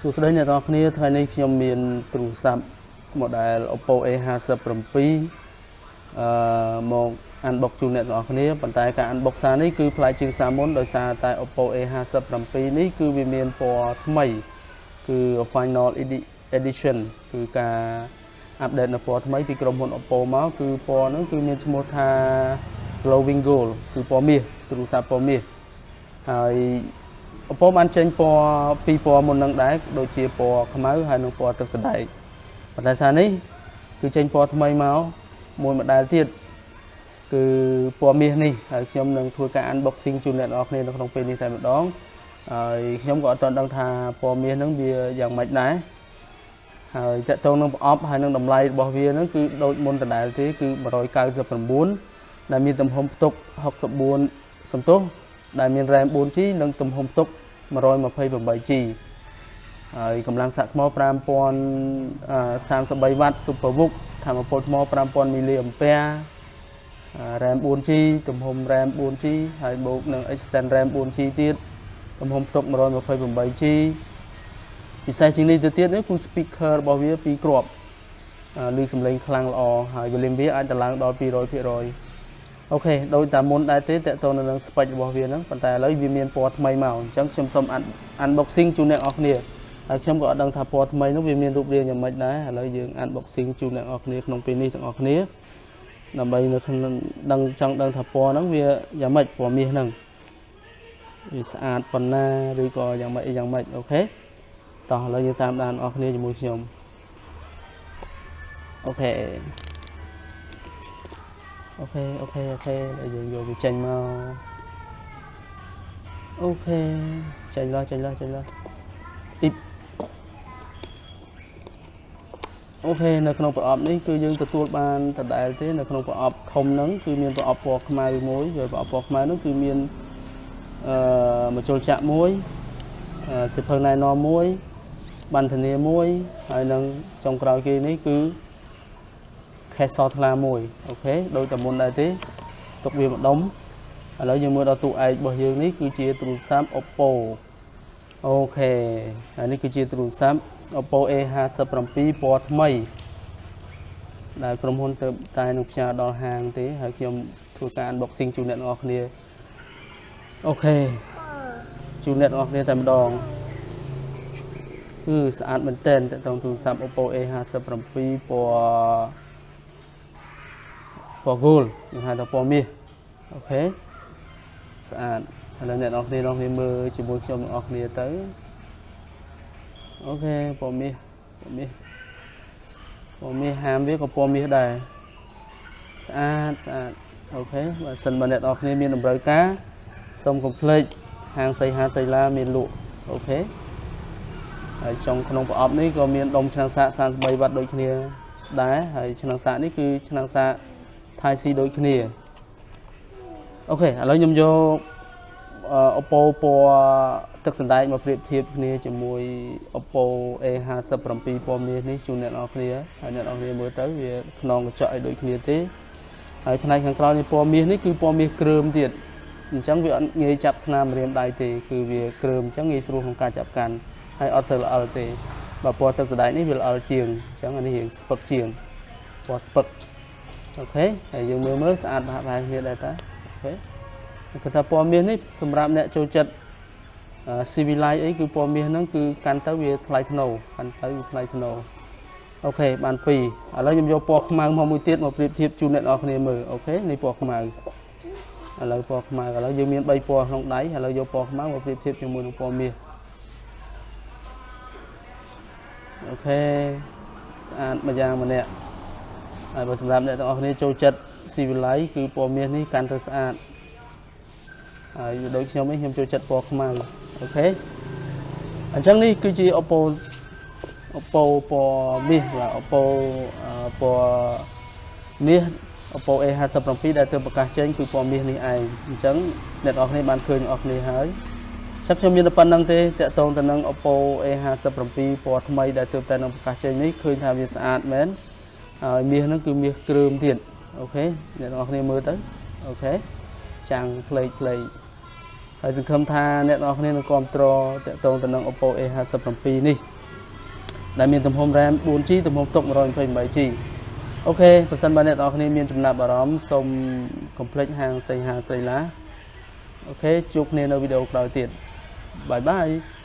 សួស្តីអ្នកទាំងអស់គ្នាថ្ងៃនេះខ្ញុំមានទូរស័ព្ទ model Oppo A57 អឺមក unbox ជូនអ្នកទាំងអស់គ្នាប៉ុន្តែការ unbox សារនេះគឺប្លែកជាងសារមុនដោយសារតែ Oppo A57 នេះគឺវាមានពណ៌ថ្មីគឺ Final Edition គឺការ update នៅពណ៌ថ្មីពីក្រុមហ៊ុន Oppo មកគឺពណ៌ហ្នឹងគឺមានឈ្មោះថា Glowing Gold គឺពណ៌មាសទូរស័ព្ទពណ៌មាសហើយ Oppo បានចេញពណ៌ពីរពណ៌មុននឹងដែរដូចជាពណ៌ខ្មៅហើយនិងពណ៌ទឹកសណ្ដែកប៉ុន្តែសារនេះគឺចេញពណ៌ថ្មីមកមួយ model ទៀតគឺពណ៌មាសនេះហើយខ្ញុំនឹងធ្វើការ unboxing ជូនអ្នកទាំងអស់គ្នានៅក្នុងពេលនេះតែម្ដងហើយខ្ញុំក៏អត់ទាន់ដឹងថាពណ៌មាសហ្នឹងវាយ៉ាងម៉េចដែរហើយតកតងនឹងប្រអប់ហើយនឹងតម្លៃរបស់វាហ្នឹងគឺដូចមុនដដែលទេគឺ199ដែលមានទំហំផ្ទុក64សន្ទុះដែលមាន RAM 4G និងទំហំផ្ទុក 128G ហើយកម្លាំងសាកថ្ម5033វ៉ាត់ Super VOOC ថាមពលថ្ម5000 mAh RAM 4G ទំហំ RAM 4G ហើយបូកនឹង Extend RAM 4G ទៀតទំហំផ្ទុក 128G ពិសេសជាងនេះទៅទៀតនេះគឺ speaker របស់វាពីរគ្រាប់ឮសំឡេងខ្លាំងល្អហើយ volume វាអាចតម្លើងដល់200%OK ដូចតែមុនដែរទេតកតទៅនឹង spec របស់វាហ្នឹងប៉ុន្តែឥឡូវវាមានពណ៌ថ្មីមកអញ្ចឹងខ្ញុំសូម unboxing ជូនអ្នកទាំងអស់គ្នាហើយខ្ញុំក៏អត់ដឹងថាពណ៌ថ្មីនោះវាមានរូបរាងយ៉ាងម៉េចដែរឥឡូវយើង unboxing ជូនអ្នកទាំងអស់គ្នាក្នុងពេលនេះទាំងអស់គ្នាដើម្បីនៅក្នុងដឹងចង់ដឹងថាពណ៌ហ្នឹងវាយ៉ាងម៉េចពណ៌មាសហ្នឹងវាស្អាតប៉ុណ្ណាឬក៏យ៉ាងម៉េចអីយ៉ាងម៉េច OK តោះឥឡូវយើងតាមដានអស់គ្នាជាមួយខ្ញុំ OK OK OK OK ហើយយើងយកវាចេញមក OK ចេញឡើយចេញឡើយចេញឡើយអ៊ីប OK នៅក្នុងប្រអប់នេះគឺយើងទទួលបានដដែលទេនៅក្នុងប្រអប់ធំហ្នឹងគឺមានប្រអប់ពណ៌ខ្មៅមួយហើយប្រអប់ពណ៌ខ្មៅហ្នឹងគឺមានអឺម្ជុលចាក់មួយសៀវភៅណែនាំមួយបណ្ណធានាមួយហើយនឹងចុងក្រោយគេនេះគឺ case សថ្លាមួយ OK ដូចតែមុនដែរទេទុកវាម្ដុំឥឡូវយើងមើលដល់តួឯករបស់យើងនេះគឺជាទូរស័ព្ទ Oppo OK ហើយនេះគឺជាទូរស័ព្ទ Oppo A57 ពណ៌ថ្មីដែលក្រុមហ៊ុនទៅតែនឹងផ្ញើដល់ហាងទេហើយខ្ញុំធ្វើការ unboxing ជូនអ្នកទាំងអស់គ្នា OK ជូនអ្នកទាំងអស់គ្នាតែម្ដងគឺស្អាតមែនទែនតើតងទូរស័ព្ទ Oppo A57 ពណ៌ពណ៌ gold យើងហៅថាពណ៌មាស OK ស្អាតឥឡូវអ្នកទាំងអស់គ្នាទាំងគ្នាមើលជាមួយខ្ញុំទាំងអស់គ្នាទៅ OK ពណ៌មាសពណ៌មាសពណ៌មាសហាមវាក៏ពណ៌មាសដែរស្អាតស្អាត OK បើសិនបើអ្នកទាំងអស់គ្នាមានតម្រូវការសូមកុំភ្លេចហាងសីហាសីឡាមានលក់ OK ហើយចុងក្នុងប្រអប់នេះក៏មានដុំឆ្នាំងសាក33វ៉ាត់ដូចគ្នាដែរហើយឆ្នាំងសាកនេះគឺឆ្នាំងសាក Type C ដូចគ្នា OK ឥឡូវខ្ញុំយក Oppo ពណ៌ទឹកសណ្ដែកមកប្រៀបធៀបគ្នាជាមួយ Oppo A57 ពណ៌មាសនេះជូនអ្នកទាំងអស់គ្នាហើយអ្នកទាំងអស់គ្នាមើលទៅវាខ្នងកញ្ចក់ឲ្យដូចគ្នាទេហើយផ្នែកខាងក្រោយនៃពណ៌មាសនេះគឺពណ៌មាសគ្រើមទៀតអញ្ចឹងវាអត់ងាយចាប់ស្នាមម្រាមដៃទេគឺវាគ្រើមអញ្ចឹងងាយស្រួលក្នុងការចាប់កាន់ហើយអត់សូវល្អិលទេបើពណ៌ទឹកសណ្ដែកនេះវាល្អិលជាងអញ្ចឹងអានេះរៀងស្ពឹកជាងពណ៌ស្ពឹក OK ហើយយើងមើលមើលស្អាតប្រហាក់ប្រហែលគ្នាដែរតា OK គាត់ថាពណ៌មាសនេះសម្រាប់អ្នកចូលចិត្ត Civilize អីគឺពណ៌មាសហ្នឹងគឺកាន់ទៅវាថ្លៃថ្នូរកាន់ទៅវាថ្លៃថ្នូរ OK បាន2ឥឡូវខ្ញុំយកពណ៌ខ្មៅមកមួយទៀតមកប្រៀបធៀបជូនអ្នកទាំងអស់គ្នាមើល OK នេះពណ៌ខ្មៅឥឡូវពណ៌ខ្មៅឥឡូវយើងមាន3ពណ៌ក្នុងដៃឥឡូវយកពណ៌ខ្មៅមកប្រៀបធៀបជាមួយនឹងពណ៌មាស OK ស្អាតម្យ៉ាងម្នាក់ហើយបើសម្រាប់អ្នកទាំងអស់គ្នាចូលចិត្ត Civilize គឺពណ៌មាសនេះកាន់ទៅស្អាតហើយដូចខ្ញុំនេះខ្ញុំចូលចិត្តពណ៌ខ្មៅ OK អញ្ចឹងនេះគឺជា Oppo ពណ៌មាសបាទ Oppo ពណ៌មាស Oppo A57 ដែលទើបប្រកាសចេញគឺពណ៌មាសនេះឯងអញ្ចឹងអ្នកទាំងអស់គ្នាបានឃើញទាំងអស់គ្នាហើយចឹងខ្ញុំមានតែប៉ុណ្្នឹងទេតកតងទៅនឹង Oppo A57 ពណ៌ថ្មីដែលទើបតែនឹងប្រកាសចេញនេះឃើញថាវាស្អាតមែនហើយមាសហ្នឹងគឺមាសគ្រើមទៀត OK អ្នកទាំងអស់គ្នាមើលទៅ OK ចាំងផ្លេកផ្លេក ហើយសង្ឃឹមថាអ្នកទាំងអស់គ្នានឹងគាំទ្រតាក់ទងទៅនឹង Oppo A57 នេះដែលមានទំហំ RAM 4G ទំហំទុក 128G។ OK ប្រសិនបើអ្នកទាំងអស់គ្នាមានចំណាប់អារម្មណ៍សូមកុំភ្លេចហាងសីហាស្រីឡា។ OK ជួបគ្នានៅវីដេអូក្រោយទៀត។ Bye bye.